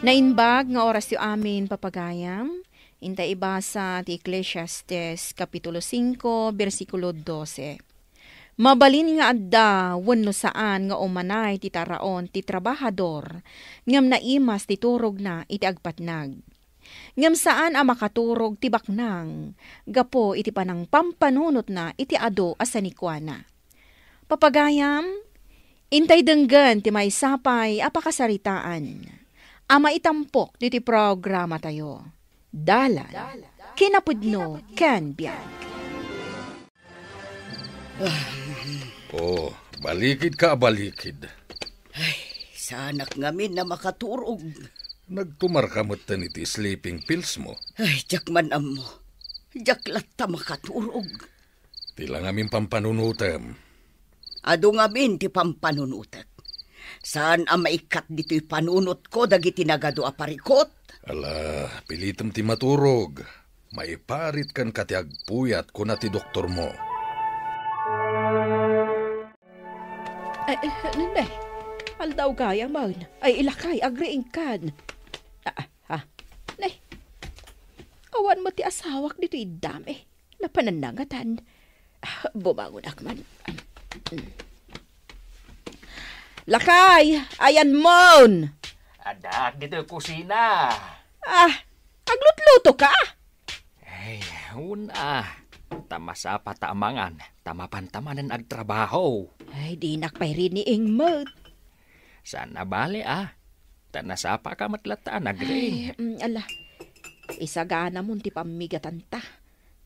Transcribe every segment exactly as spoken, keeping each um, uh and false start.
Naimbag nga orasyo amin, papagayam. Inta ibasa ti Eclesiastes, Kapitulo singko, bersikulo dose. Mabalin nga adda wenno saan nga umanay ti taraon ti trabahador, ngem naimas ti turogna iti agpatnag. Ngem saan a makaturog ti baknang gapu iti panangpampanunotna iti adu a sanikuana. Papagayam, intay denggen ti maysa pay a pakasaritaan a maitampok ditoy programatayo. Dalan, kinapudno, ken biag. Oh, balikid ka a balikid. Ay, saanak ngamin a makaturog. Nagtumar ka metten iti sleeping pills mo. Ay, diak man ammo. Diak latta makaturog. Ti la ngamin pampanunotem. Adu ngamin ti pampanunotek. Saan a maikkat ditoy panunotko dagiti nagadu a parikut. Ala, pilitem ti maturog. Maiparit kenka ti agpuyat, kuna ti doktormo. Ay, eh, ne, aldaw gayam. Ay, ilakay, agriingkan. Ah, ah, ah. Ne, awan met ti asawak ditoy iddam, eh. Napanannangatan. Ah, bumangonak man. Lakay, ayanmon! Addaak ditoy kusina. Ah, aglutluto ka? Ay, una. Ta masapa ta amangan, ta mapanta manen agtrabaho. Ay, dinak pay riniing met. Saan a bale, ah. Ta nasapa ka met latta a nagri. Ay, mm, ala. Isaganamon ti pammigatanta.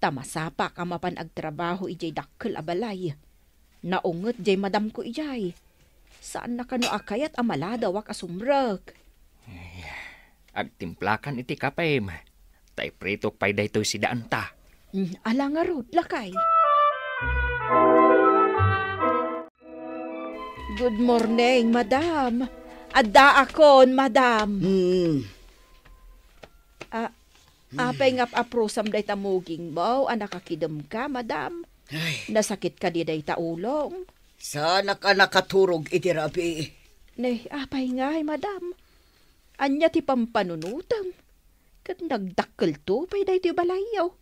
Ta masapa ka mapan agtrabaho idiay dakkel a balay. Naunget diay madamko idiay. Saanna kano a kayat a maladawak a sumrek. Ay, agtimplakan iti kapem. Ta ipritok pay daytoy sidaanta. Mm, ala ngarud, lakay. Good morning, madam. Addaakon, madam. Hmm. Ah, apay nga ap-aprusam dayta mugingmo a nakakidemka, madam? Ay. Nasakit kadi dayta ulom? Saanak a nakaturog iti rabii. Ne, apay ngay, madam? Ania ti pampanunotem? Ket nagdakkelto pay daytoy balayyo.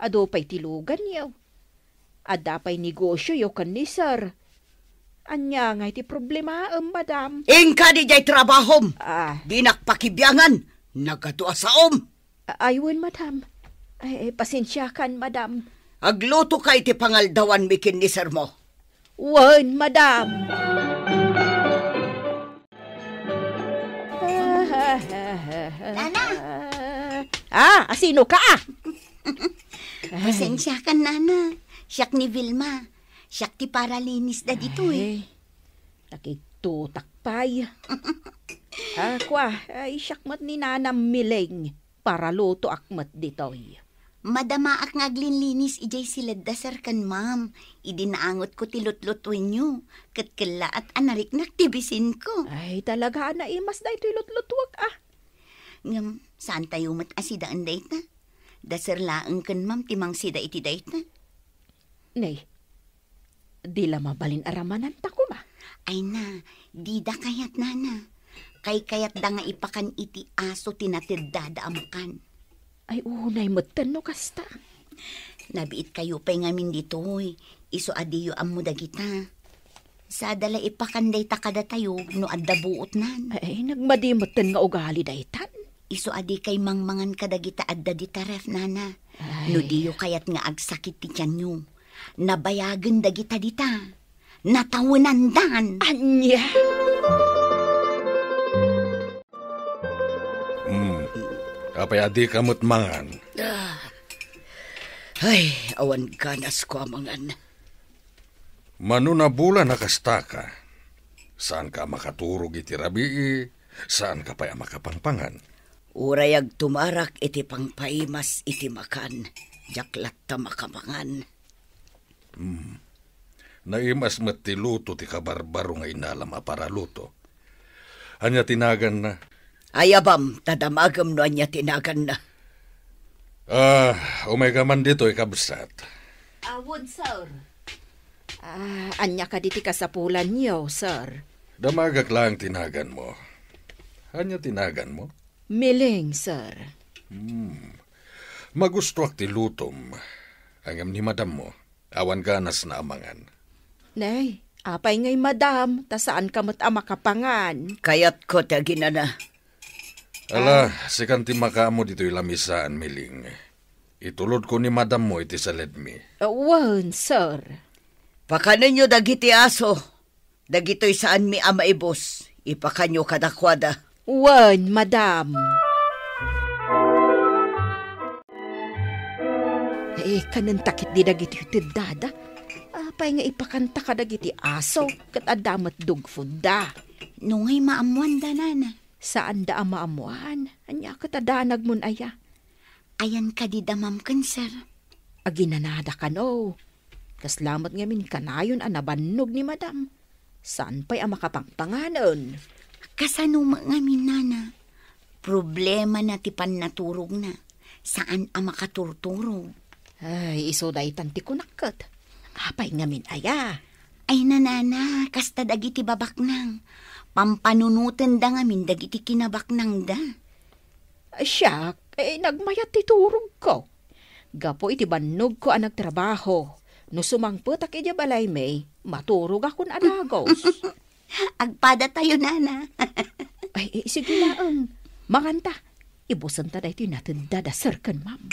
Adu pay ti luganyo. Adda pay negosioyo ken ni Sir. Ania ngay ti problemaem, madam? Inka diay trabahom! Ah. Dinak pakibiangan. Nagadu a saom. A-, ay, wen, madam. Ay, ay, pasensiakan, madam. Aglutoka iti pangaldawanmi ken ni Sir mo. Wen, madam. Nana! Ah, asino ka, ah? Pasensiakan, Nana. Siak ni Vilma. Siak ti paralinis da ditoy. Ay, nakigtutak pay. Ah, kua, ay, siak met ni Nanam Miling. Paralutoak met ditoy. Madamaak nga aglinlinis idiay siled da Sir ken Ma'am. Idi naangotko ti lutlutuenyo, ket kellaat a nariknak ti bisinko. Ay, talaga a naimas daytoy lutlutuek, ah. Ngem, saantayo met a sidaen dayta. Da Sir laeng ken Ma'am ti mangsida iti dayta. Nay, di la mabalin a ramananta koma. Ay na, dida kayat, Nana. Kaykayatda nga ipakan iti aso ti nateddada a makan. Ay, unay metten no kasta. Nabiitkayo pay ngamin ditoy, isu a diyo ammo dagita. Sada la ipakan dayta kadatayo no adda buotnan. Ay, nagmadi metten nga ugali daytan. Isu a dikay mangmangan kadagita adda dita ref, Nana. Ay. No diyo kayat nga agsakit ti tianyo, nabayagen dagita dita. Natawenandan. Ania? Hmm. Apay a dika met mangan? Ah. Ay, awan ganasko a mangan. Mano nabulan a kastaka. Saanka a makaturog iti rabii, saanka pay a makapangpangan. Uray agtumarak iti pangpaimas iti makan, diak latta makamangan. Hmm. Naimas met ti luto ti kabarbaro nga inalam a paraluto. Ania ti naganna? Ayabam, ta damagem no ania ti naganna. Ah, umayka man ditoy, kabsat. Awan, sir. Ah, ania kadi ti kasapulanyo, sir? Damagak laeng ti naganmo. Ania ti naganmo? Miling, sir. Hmm. Magustuak ti lutom. Ngem ni madammo, awan ganasna a mangan. Nay, apay ngay madam, ta saanka met a makapangan? Kayatko ti aginana. Ala, sikan ti makaammo ditoy lamisaan, Miling. Itulodko ni madammo iti saledmi. Ah, wen, sir. Pakanenyo dagiti aso. Dagitoy saanmi a maibus, ipakanyo kadakuada. Wen, madam. Eh, kanenta ketdi dagiti teddada. Apay nga ipakanta kadagiti aso, ket adda met dog foodda? No ngay maammoanda, nana. Saanda a maammoan. Ania ket a danagmon aya? Ayan kadi da, ma'am, ken sir? Aginanada kano. Kasla met ngamin kanayon a nabannog ni madam. Saan pay a makapangpanganen? Kasano met ngamin, nana? Problemana ti pannaturogna. Saan a makaturturog. Ay, isu daytan ti kunak ket. Apay ngamin aya? Ay, nanana, kasta dagiti babaknang. Pampanunotenda ngamin dagiti kinabaknangda. Siak, eh, nagmayat ti turogko. Gapu iti bannogko a nagtrabaho, no sumangpetak idiay balaymi, maturogakon a dagus. Agpadatayo, nana. Ay, eh, sige laeng. Manganta. Ibusenta daytoy natedda da sir ken ma'am.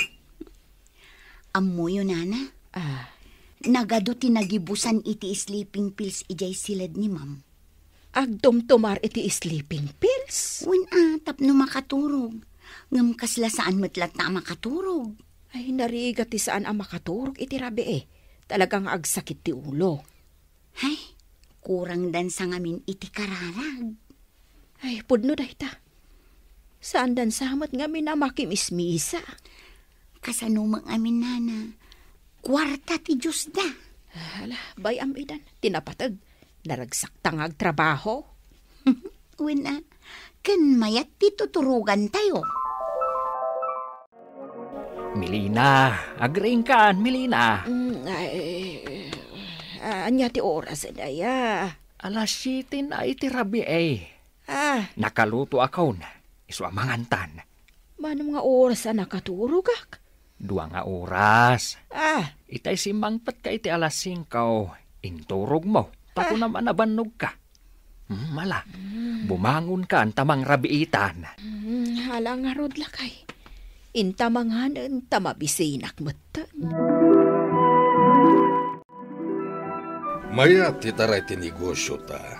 Ammoyo, nana? Ah. Nagadu ti nagibusan iti sleeping pills idiay siled ni ma'am. Agtumtumar iti sleeping pills? Wen a, tapno makaturog. Ngem kasla saan met latta a makaturog. Ay, narigat ti saan a makaturog iti rabii. Talaga nga agsakit ti ulo. Ay, kurang dansa ngamin iti kararag. Ay, pudno dayta. Saan dansa met ngamin a makimismisa. Kasano met ngamin, nana? Kuarta ti Diosda. Ala, bay-am idan. Ti napateg, naragsakta nga agtrabaho. Wen a, ken mayat ti tuturogantayo. Milina, agriingkan, Milina. Mm, ay, ah, ania ti oras, daya? Alas siete na iti rabii. Ah. Nakalutoakon, isu a mangantan. Manem nga oras a nakaturogak? Dua nga oras. Ah. Itay simmangpetka iti alas singko, inturogmo. Ta Ah. kunam a nabannogka. Hmm, ala, Mm. bumangonkan ta mangrabiitan. Hmm, hala ngarud lakay. Inta manganen ta mabisinak metten. Mayat ti taray ti negosiota.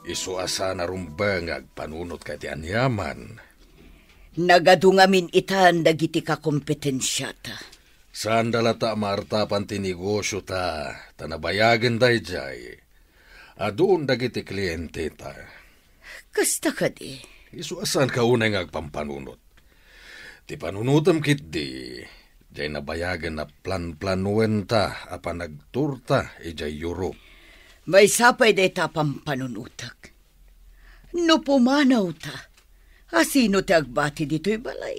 Isu a saan a rumbeng nga agpanunotka iti aniaman. Nagadu ngamin itan dagiti kakompetensiata. Saanda latta a maartapan ti negosiota, ta nabayagen daydiay. Adun dagiti klienteta. Kasta kadi? Isu a saanka unay nga agpampanunot. Ti panunotem ketdi, diay nabayagen a planplanuenta a panagturta idiay Europe. Maysa pay dayta a pampanunotek. No pumanawta, asino ti agbati ditoy balay?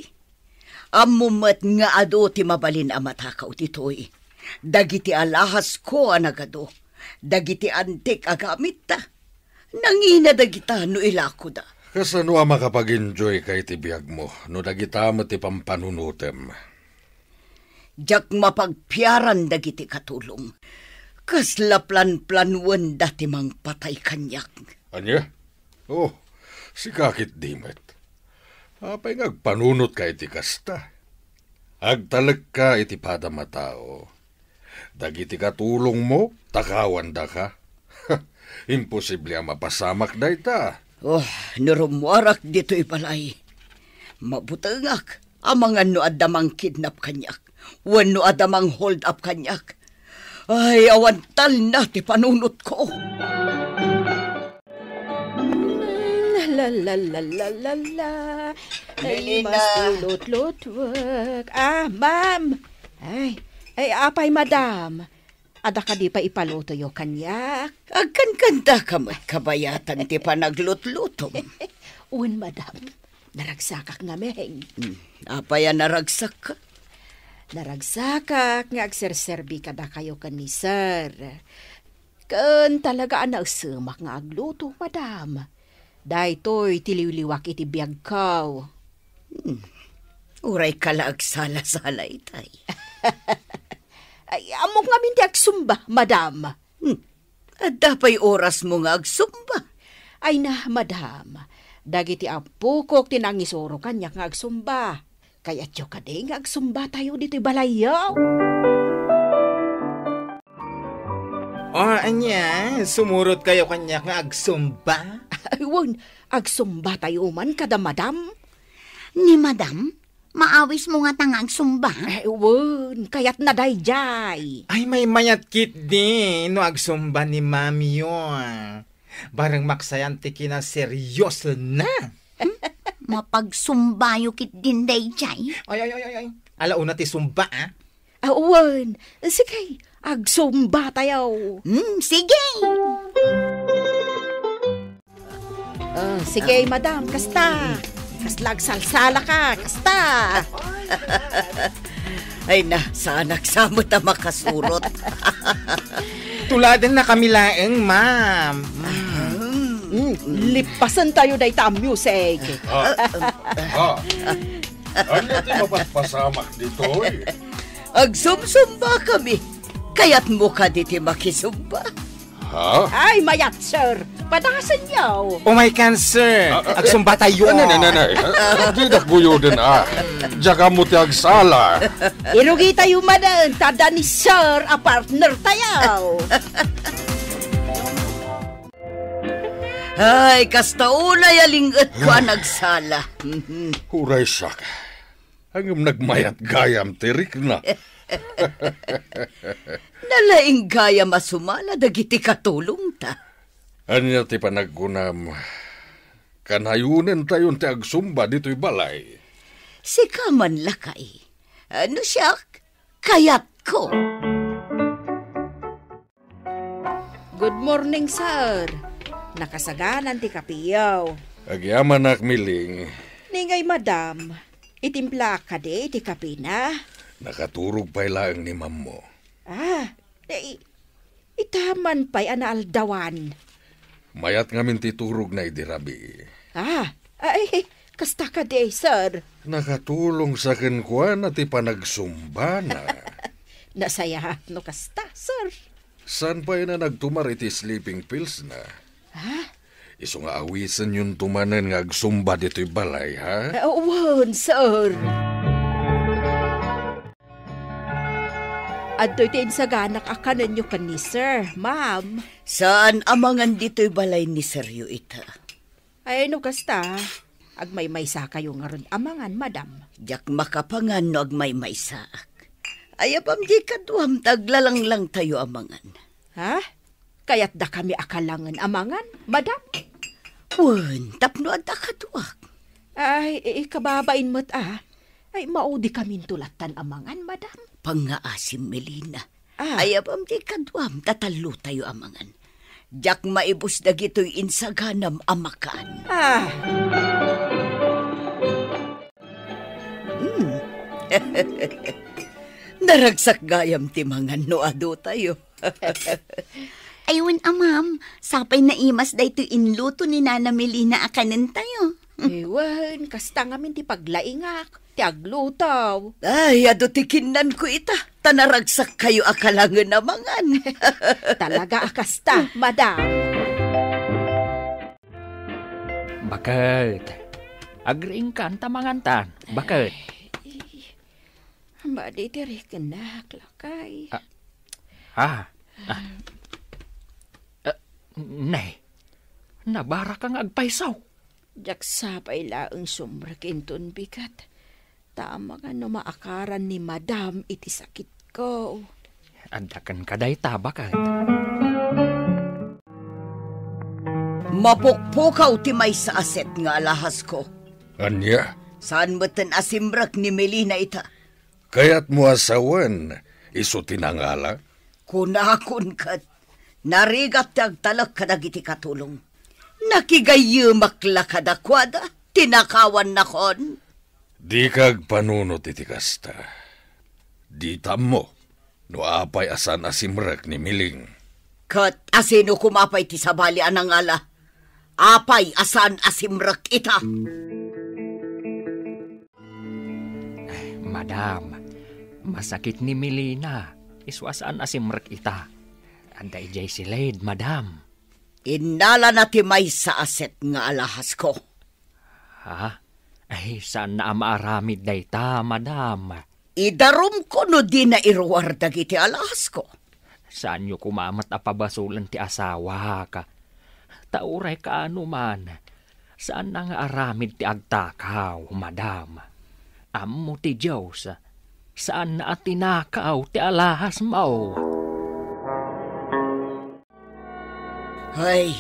Ammom met nga adu ti mabalin a matakaw ditoy. Dagiti alahas ko a nagadu, dagiti antik a gamitta, nangina dagita no ilakoda. Kasano a makapag-enjoy ka iti biagmo no dagita met ti pampanunotem? Diak mapagpiaran dagiti katulong. Kasla planplanuenda ti mangpatay kaniak. Ania? Oh, sika ketdi met. Apay nga agpanunotka iti kasta? Agtalekka iti padam a tao. Dagiti katulongmo, takawandaka. Imposible a mapasamak dayta. Oh, no rummuarak ditoy balay, mabutengak. Amangan no adda mangkidnap kaniak, wenno adda manghold up kaniak. Ay, awan talna ti panunotko. La, la, la, la, la, la, la. Ay, Melina. Mas lulutlutuek. Ah, ma'am. Ay, ay, apay, madam. Adda kadi pay ipalutoyo kaniak? Agkankanta ka met kabayatan ti panaglutlutom. Wen, madam. Naragsakak ngamin. Hmm, apay a naragsak? Naragsakak nga agserserbi kadakayo ken ni sir. Ken talaga a naesemak nga agluto, madam. Daytoy ti liwliwak iti biagko. Hmm. Uray ka la agsala-sala itay. Ay, ammok ngamin ti agsumba, madam. Hmm. Adda pay orasmo nga agsumba? Ay na, madam. Dagiti apokok ti nangisuro kaniak nga agsumba. Kayatyo kadi nga agsumbatayo ditoy balayyo? O, ania, sumurot kayo kaniak nga agsumba? Ay, wen, agsumba tayo man kada madam. Ni madam? Maawis mo nga ta nga agsumba? Eh, wen, kayat na dayjay. Ay, may mayat kit di, no agsumba ni mami yo. Bareng maksayan ti kinaseryoso na. Hmm? Mapagsumbayo kit din dayjay? Ay, ay, ay, ay, ay. Ala una ti sumba, ah. Ah, wen. Sige, agsumba tayo. Hmm, sige. Ah, sige, madam, kasta. Kasla agsalsala ka, kasta. Ay na, saanak sa met a makasurot. Tuladen na kami laeng, ma'am. Mm. Mm, lipasen tayo dayta a music. Ah, ah, ania ti mapaspasamak ditoy? Agsumsumba kami. Kayatmo kadi ti makisumba? Ha? Ay, mayat, sir. Padasenyo. Oh my God, sir. Ah, ah, agsumba tayo. Nay, nay, nay, nay. Ah, didak guyoden, ah. Diak ammo ti agsala. Irugi tayo manen, ta adda ni sir a partner tayo. Ay, kasta unay a ling-etko a nagsala. Mhm. Uray siak. Ngem nagmayat gayam ti rikna. Nalaing gayam a sumala dagiti katulongta. Ania ti panagkunam? Kanayonentayon ti agsumba ditoy balay. Sika man, lakay. Ano siak? Kayatko. Good morning, sir. Nakasaganan ti kapiyo. Agyamanak, Miling. Ningay, madam, itimplaak kadi ti kapina? Nakaturog pay laeng ni mammo. Ah, i-, itaman pay a naaldawan. Mayat ngamin ti turogna idi rabii. Ah, ay, kasta kadi, sir. Nakatulong sa kenkuana ti panagsumbana. Nasayaat no kasta, sir. Saan pay na nagtumar iti sleeping pills na? Ha? Isu nga awisenyon to manen nga agsumba ditoy balay, ha? Ah, wen, sir. Adtoy ti insaganak a kanenyo ken ni sir, ma'am. Saan a mangan ditoy balay ni siryo ita? Ay, no kasta, agmaymaysa kayo ngarud a mangan, madam. Diak makapangan no agmaymaysaak. Ayabam di kaduam ta aglalanglang tayo a mangan. Ha? Kayat dakami a kalangen a mangan, madam? Wen, tapno adda kaduak. Ay, i-, ikababain met, ah. Ay, maudi kaminto lattan a mangan, madam. Pangngaasim, Melina. Ah. Ayabam ti kaduam, ta tallo tayo a mangan. Diak maibus dagitoy insaganam a makan. Ah. Hmm. Naragsak gayam ti mangan no adu tayo. Ay, wen a, ma'am, sapay naimas daytoy inluto ni Nana Melina a kanen tayo. Ay, wen, kasta ngamin ti paglaingak, ti agluto. Ay, adu ti kinnanko ita, ta naragsak kayo a kalangen a mangan. Talaga a kasta, madam. Baket, agriingkan ta mangantan. Baket. Madi ti rikennak, lakay. Ah, ah, ah. Ah, ne, nabaraka nga agpayso. Diak sapay laeng sumrek inton bigat. Ta amangan no maakaran ni madam iti sakitko. Adda kenka dayta, baket. Mapukpukaw ti maysa a set nga alahasko. Ania? Saan metten a simrek ni Melina ita. Kayatmo a sawen, isu ti nangala? Kunakon ket, narigat ti agtalek kadagiti katulong. Nakigayyemak la kadakuada, tinakawannakon. Dika agpanunot iti kasta. Dita ammo no apay a saan a simrek ni Miling. Ket asino koma pay ti sabali a nangala? Apay a saan a simrek ita? Madam, masakit ni Melina. Isu a saan a simrek ita. Adda idiay siled, madam. Innalana ti maysa a set nga alahasko. Ha? Ay, saanna a maaramid dayta, madam. Idarumko no dina iruar dagiti alahasko. Saanyo koma met a pabasolen ti asawak. Ta uray kaano man, saanna nga aramid ti agtakaw, madam. Ammo ti Dios, saanna a tinakaw ti alahasmo. Hay,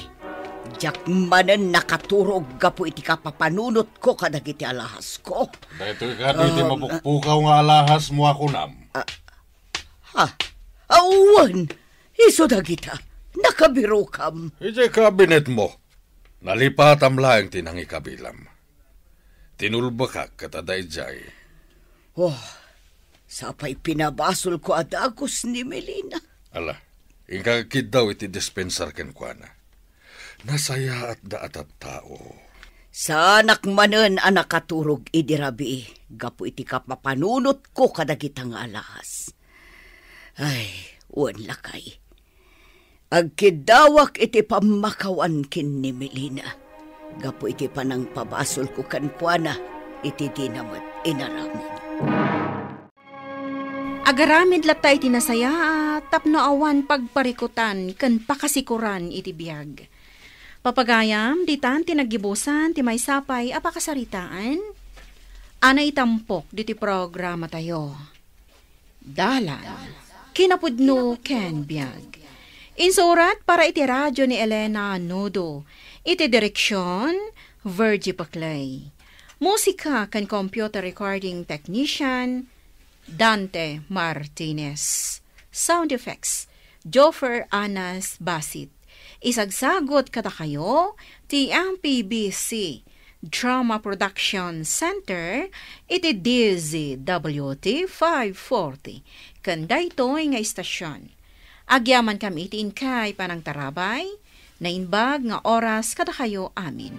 diak manen nakaturog gapu iti kapapanunotko kadagiti alahasko. Daytoy kadi ti Um, mapukpukaw nga alahasmo a kunam. Ah, ha? Awan, isu dagita. Nakabirokam. Idiay kabinetmo. Nalipatam laeng ti nangikabilam. Tinulbekak ket adda idiay. Oh, sapay pinabasolko a dagus ni Melina. Ala, inka kiddaw iti dispensar kenkuana. Nasayaatda a tattao. Saanak manen a nakaturog idi rabii gapu iti kapapanunotko kadagita nga alahas. Ay, wen lakay. Agkiddawak iti pammakawan ken ni Melina gapu iti panangpabasolko kenkuana iti dina met inaramid. Agaramid latta iti nasayaat tapno awan pagparikutan ken pakasikoran iti biag. Papagayam, ditan ti naggibusan ti maysa pay a pakasaritaan a naitampok ditoy programatayo. Dalan, kinapudno ken biag. Insurat para iti radio ni Elena Nudo. Iti direksyon, Virgie Paclay. Musika ken computer recording technician, Dante Martinez. Sound effects, Joffer Anas Basit. Isagsagut kadakayo ti M P B C Drama Production Center iti D Z W T five forty. Ken daytoy nga istasyon, agyamankami iti inkay panangtarabay, naimbag nga oras kadakayo amin.